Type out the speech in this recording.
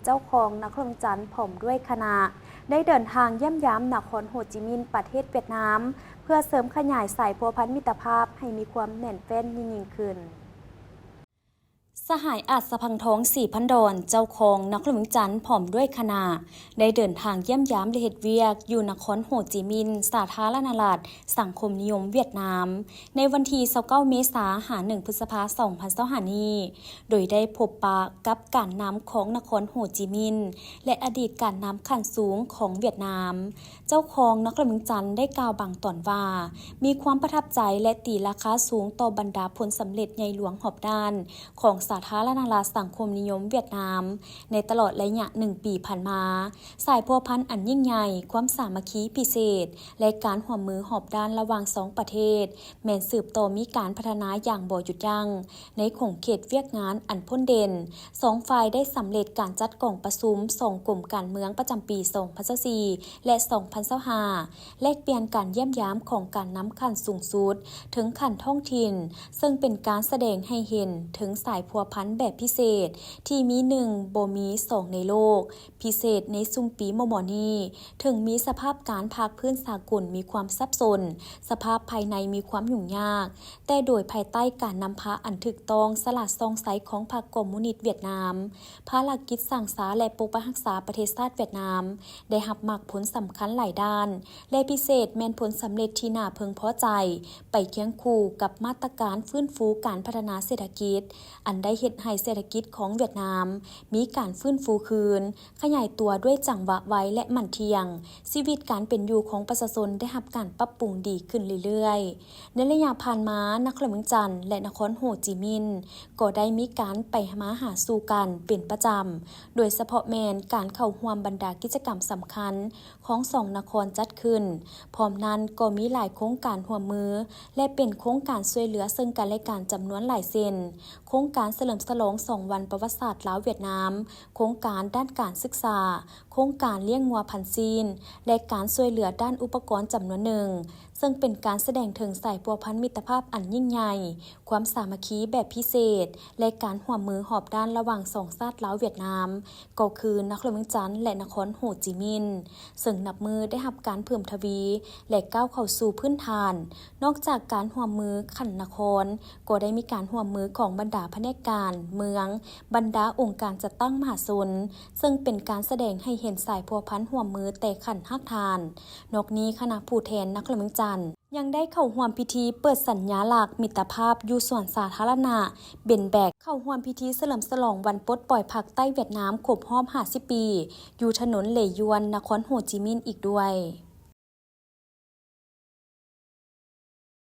ເຈົ້າຄອງນະຄອນຫຼວງວຽງຈັນ ພ້ອມດ້ວຍຄະນະ ໄດ້ເດີນທາງຢ້ຽມຢາມນະຄອນໂຮຈິມິນ ປະເທດຫວຽດນາມ ເພື່ອເສີມຂະຫຍາຍສາຍພົວພັນມິດຕະພາບໃຫ້ມີຄວາມແໜ້ນແຟ້ນຍິ່ງໆຂຶ້ນ. ສະຫາຍ ອາດສະພັງທອງ ສີພັນດອນ ເຈົ້າຄອງນະຄອນຫຼວງວຽງຈັນ ພ້ອມດ້ວຍຄະນະ ໄດ້ເດີນທາງຢ້ຽມຢາມ ແລະ ເຮັດວຽກຢູ່ນະຄອນໂຮຈິມິນ ສາທາລະນະລັດສັງຄົມນິຍົມຫວຽດນາມ ໃນວັນທີຊາວເກົ້າເມສາ ຫາໜຶ່ງພຶດສະພາ ສອງພັນຊາວຫ້ານີ້ ໂດຍໄດ້ພົບປະກັບການນຳຂອງນະຄອນໂຮຈິມິນ ແລະ ອະດີດການນຳຂັ້ນສູງຂອງຫວຽດນາມ. ເຈົ້າຄອງນະຄອນຫຼວງວຽງຈັນ ໄດ້ກ່າວບາງຕອນວ່າ ມີຄວາມປະທັບໃຈ ແລະ ຕີລາຄາສູງຕໍ່ບັນດາຜົນສຳເລັດໃຫຍ່ຫຼວງຮອບດ້ານຂອງສາທາລະນະລັດສັງຄົມນິຍົມຫວຽດນາມ ໃນຕະຫຼອດໄລຍະໜຶ່ງປີຜ່ານມາ. ສາຍພົວພັນອັນຍິ່ງໃຫຍ່, ຄວາມສາມັກຄີພິເສດ ແລະ ການຮ່ວມມືຮອບດ້ານລະຫວ່າງສອງປະເທດ ແມ່ນສືບຕໍ່ມີການພັດທະນາຢ່າງບໍ່ຢຸດຢັ້ງ ໃນຂົງເຂດວຽກງານອັນພົ້ນເດັ່ນ. ສອງຝ່າຍໄດ້ສຳເລັດການຈັດກອງປະຊຸມສອງກົມການເມືອງປະຈຳປີສອງພັນຊາວສີ່ ແລະ ສອງພັນຊາວຫ້າ ແລກປ່ຽນການຢ້ຽມຢາມຂອງການນຳຂັ້ນສູງສຸດເຖິງຂັ້ນທ້ອງຖິ່ນ ເຊິ່ງເປັນການສະແດງໃຫ້ເຫັນເຖິງສາຍພົວພັນແບບພິເສດທີ່ມີໜຶ່ງບໍ່ມີສອງໃນໂລກ. ພິເສດໃນຊຸມປີມໍ່ໆນີ້ ເຖິງມີສະພາບການພາກພື້ນສາກົນມີຄວາມສັບສົນ, ສະພາບພາຍໃນມີຄວາມຫຍຸ້ງຍາກ, ແຕ່ໂດຍພາຍໃຕ້ການນຳພາອັນຖືກຕ້ອງ, ສະຫຼາດສ່ອງໃສຂອງພັກຄອມມູນິດຫວຽດນາມ, ພາລະກິດສ້າງສາ ແລະ ປົກປັກຮັກສາປະເທດຊາດຫວຽດນາມ ໄດ້ຮັບໝາກຜົນສຳຄັນຫຼາຍດ້ານ ແລະ ພິເສດແມ່ນຜົນສຳເລັດທີ່ໜ້າເພິ່ງພໍໃຈ ໄປຄຽງຄູ່ກັບມາດຕະການຟື້ນຟູການພັດທະນາເສດຖະກິດ ອັນໄດ້ເຮັດໃຫ້ເສດຖະກິດຂອງຫວຽດນາມມີການຟື້ນຟູຄືນ, ຂະຫຍາຍຕົວດ້ວຍຈັງຫວະໄວ ແລະ ໝັ້ນທ່ຽງ, ຊີວິດການເປັນຢູ່ຂອງປະຊາຊົນໄດ້ຮັບການປັບປຸງດີຂຶ້ນເລື້ອຍໆ. ໃນໄລຍະຜ່ານມາ, ນະຄອນຫຼວງວຽງຈັນ ແລະ ນະຄອນໂຮຈິມິນ ກໍໄດ້ມີການໄປມາຫາສູ່ກັນເປັນປະຈຳ, ໂດຍສະເພາະແມ່ນການເຂົ້າຮ່ວມບັນດາກິດຈະກຳສຳຄັນ ຂອງສອງນະຄອນຈັດຂຶ້ນ. ພ້ອມນັ້ນກໍມີຫຼາຍໂຄງການຮ່ວມມື ແລະ ເປັນໂຄງການຊ່ວຍເຫຼືອເຊິ່ງກັນແລະກັນຈຳນວນຫຼາຍເຊັ່ນ ໂຄງການສະເຫຼີມສະຫຼອງສອງວັນປະຫວັດສາດລາວຫວຽດນາມ, ໂຄງການດ້ານການສຶກສາ, ໂຄງການລ້ຽງງົວພັນຊີ້ນ ແລະ ການຊ່ວຍເຫຼືອດ້ານອຸປະກອນຈຳນວນໜຶ່ງ, ເຊິ່ງເປັນການສະແດງເຖິງສາຍພົວພັນມິດຕະພາບອັນຍິ່ງໃຫຍ່, ຄວາມສາມັກຄີແບບພິເສດ ແລະ ການຮ່ວມມືຮອບດ້ານລະຫວ່າງສອງຊາດລາວຫວຽດນາມ ກໍຄືນະຄອນຫຼວງວຽງຈັນ ແລະ ນະຄອນໂຮຈິມິນ ເຊິ່ງນັບມື້ໄດ້ຮັບການເພີ່ມທະວີ ແລະ ກ້າວເຂົ້າສູ່ພື້ນຖານ. ນອກຈາກການຮ່ວມມືຂັ້ນນະຄອນ, ກໍໄດ້ມີການຮ່ວມມືຂອງບັນດາພະແນກການເມືອງ, ບັນດາອົງການຈັດຕັ້ງມະຫາຊົນ, ເຊິ່ງເປັນການສະແດງໃຫ້ເຫັນສາຍພົວພັນຮ່ວມມືແຕ່ຂັ້ນຮາກຖານ. ນອກນີ້, ຄະນະຜູ້ແທນນະຄອນຫຼວງວຽງຈັນ ຍັງໄດ້ເຂົ້າຮ່ວມພິທີເປີດສັນຍາລັກມິດຕະພາບຢູ່ສວນສາທາລະນະເບັນແບັກ, ເຂົ້າຮ່ວມພິທີສະເຫຼີມສະຫຼອງວັນປົດປ່ອຍພັກໃຕ້ຫວຽດນາມຄົບຮອບຫ້າສິບປີ ຢູ່ຖະໜົນເຫຼຢວນ ນະຄອນໂຮຈິມິນອີກດ້ວຍ.